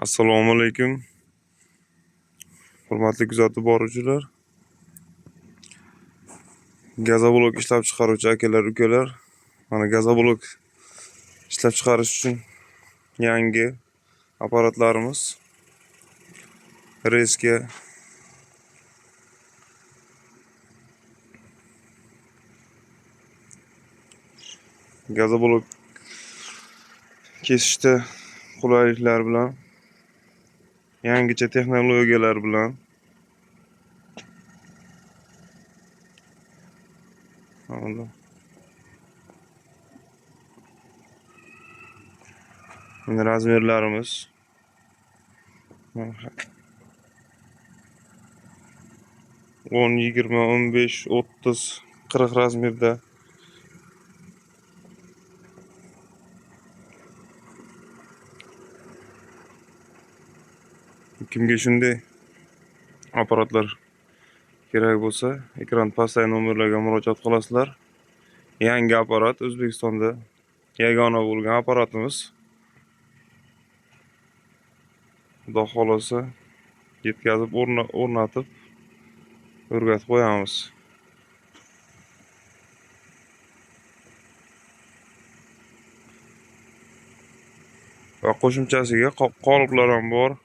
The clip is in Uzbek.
Assalomu alaykum. Hurmatli kuzatib boruvchilar. Gazoblok ishlab chiqaruvchi akalar, ukalar, mana gazoblok ishlab chiqarish uchun yangi apparatlarimiz Reska gazoblok kesishda qulayliklar bilan yangicha texnologiyalar bilan mana razmerlarimiz 10, 20, 15, 30, 40 razmerda. Kimga shunday apparatlar kerak bo'lsa, ekran pastdagi nomerlarga murojaat qilasizlar. Yangi apparat, O'zbekistonda yagona bo'lgan apparatimiz. Xudo xolasa yetkazib o'rnatib o'rgatib qo'yamiz. Va qo'shimchasiga qoliplar ham bor.